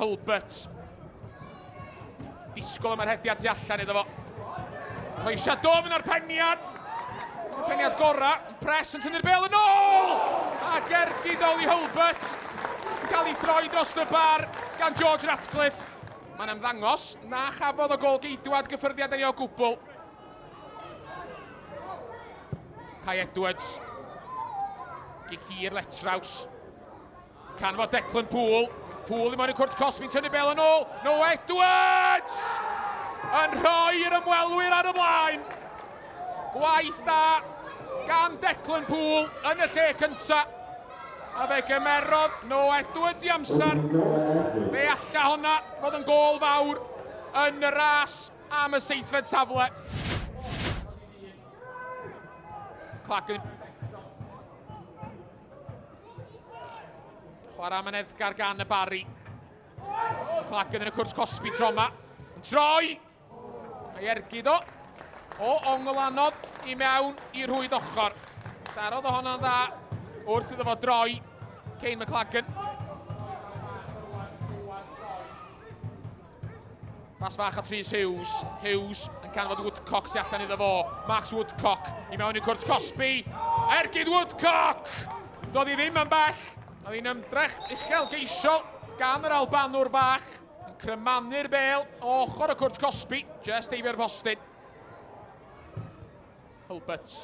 Hulbert. Disgwyl am yr hediad tu allan iddo fo. Croesiad dofn ar peniad. Y peniad gorau. Press yn tynnu'r bel yn ôl! A gergyd Ollie Hulbert yn cael ei throi dros y bar gan George Ratcliffe. Mae'n ymddangos na chafodd y gol geidwad gyffyrddiad yn ei o gwbl. Kai Edwards. Gic hir Letraws. Canfod Declan Poole. Poole i mewn i cwrt cosbi, tynnu bel yn ôl. Noah Edwards! Yn rhoi i'r ymwelwyr ar y blaen. Gwaith da gan Declan Poole yn y lle cynta. A fe gymerodd Noah Edwards i amser. Fe alla honna fod yn gôl fawr yn y ras am y seithfed safle. Clark yn chwarae amyneddgar gan y Barry. Clark yn y cwrt cosbi tro yma. Yn troi! Mae ergyd o. O ongl anodd i mewn i rhwyd ochr. Darodd o honna'n dda wrth iddo fo droi. Kane McLagan. Pas fach at Rhys Hughes. Hughes yn canfod Woodcock sy'n allan iddo fo. Max Woodcock i mewn i cwrt cosbi. Ergyd Woodcock! Doedd hi ddim yn bell. Oedd hi'n ymdrech uchel geisiol gan yr Albanwr bach. Yn crymanu'r bel o ochr y cwrt cosbi. Just heibio'r postyn. Hulbert.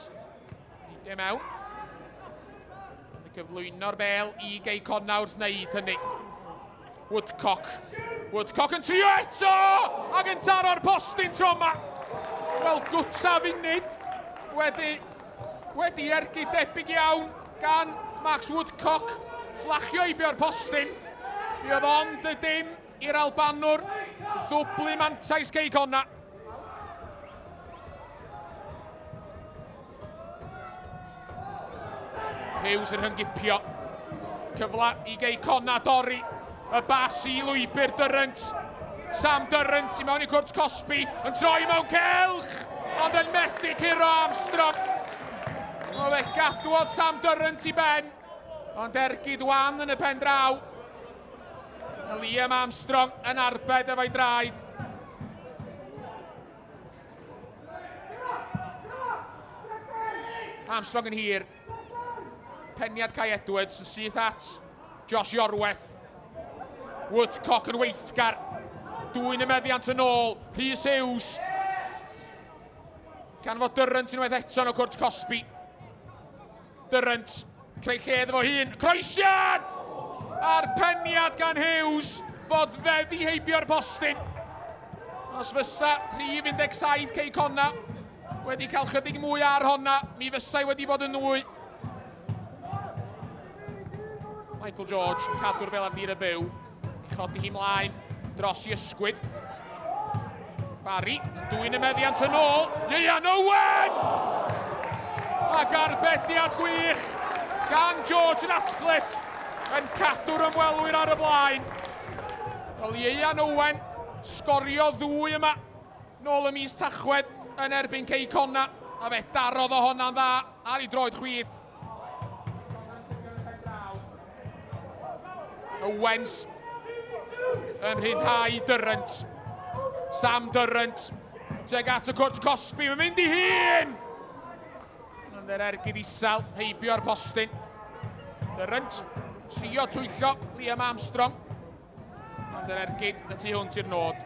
Neidio mewn. Yn cyflwyno'r bel i Gei Connah wrth wneud hynny. Woodcock. Woodcock yn trio eto! Ac yn taro'r postyn tro yma. Wel, gwta funud wedi, wedi ergyd debyg iawn gan Max Woodcock. Fflachio heibio'r postyn. Mi oedd ond y dim i'r Albanwr ddwblu mantais Cei Connah. Hughes yn rhyngipio. Cyfle i Gei Connah dorri y bas i lwybr Durrant. Sam Durrant i mewn i cwrt cosbi, yn troi mewn celch, ond yn methu curo Armstrong. O, fe gadwodd Sam Durrant i ben, ond ergyd wan yn y pen draw. Liam Armstrong yn arbed efo'i draed. Armstrong yn hir. Peniad Kai Edwards yn syth at Josh Iorweth. Woodcock yn weithgar. Dwy'n y meddiant yn ôl. Rhys Hughes. Can fod Durrant unwaith eto yn y cwrt cosbi. Durrant, creu lle iddo fo hun. Croesiad! A'r peniad gan Hughes fod feddi heibio'r postyn. Os fysa rhif 17 Cei Connah wedi cael chydig mwy ar honna, mi fysai wedi bod yn nwy. Michael George, cadw'r bel ar dir y byw. I chodi hi mlaen dros i ysgwyd. Barry, dwy'n y meddiant yn ôl. Ieuan Owen! Ac arbediad gwych gan George Ratcliffe yn cadw'r ymwelwyr ar y blaen. Wel, Ieuan Owen sgorio ddwy yma nôl y mis Tachwedd yn erbyn Cei Connah, a fe darodd o honna'n dda ar ei droed chwith. Owens yn rhyddhau Durrant. Sam Durrant tuag at y cwrt cosbi, mae'n mynd i hun! Ond yr ergyd isel, heibio'r postyn. Durrant, trio twyllo Liam Armstrong. Ond yr ergyd y tu hwnt i'r nod.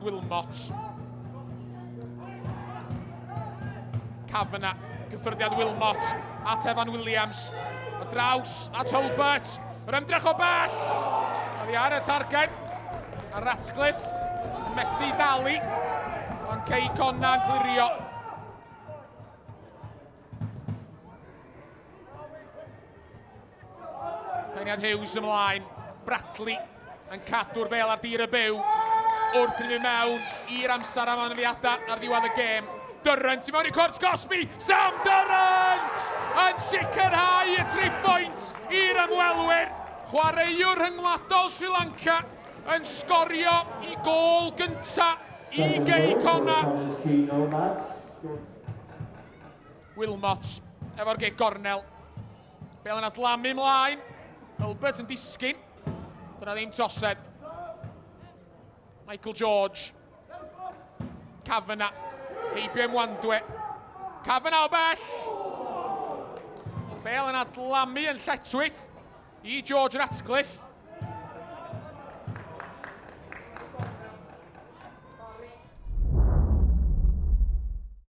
Wilmot. Kavanagh, gyffyrddiad Wilmot at Evan Williams. O draws at Hulbert. Yr ymdrech o bell! Oddi ar y targed. A Ratcliffe yn methu dalu. Ond Cei Connah yn clirio. Peniad Hughes ymlaen, Bradley yn cadw'r bel ar dir y byw wrth i ni mewn i'r amser am anafiadau ar ddiwedd y gêm. Durrant i mewn i cwrt gosbi, Sam Durrant yn sicrhau y triphwynt i'r ymwelwyr. Chwaraewr rhyngwladol Sri Lanka yn sgorio i gôl gynta i Gei Connah. Wilmot efo'r gic gornel. Bel yn adlamu mlaen. Hulbert yn disgyn. Dyna ddim trosedd. Michael George. Kavanagh. Heibio Mwandwe. Kavanagh o bell. Bale yn adlamu yn lletwyth i George Ratcliffe.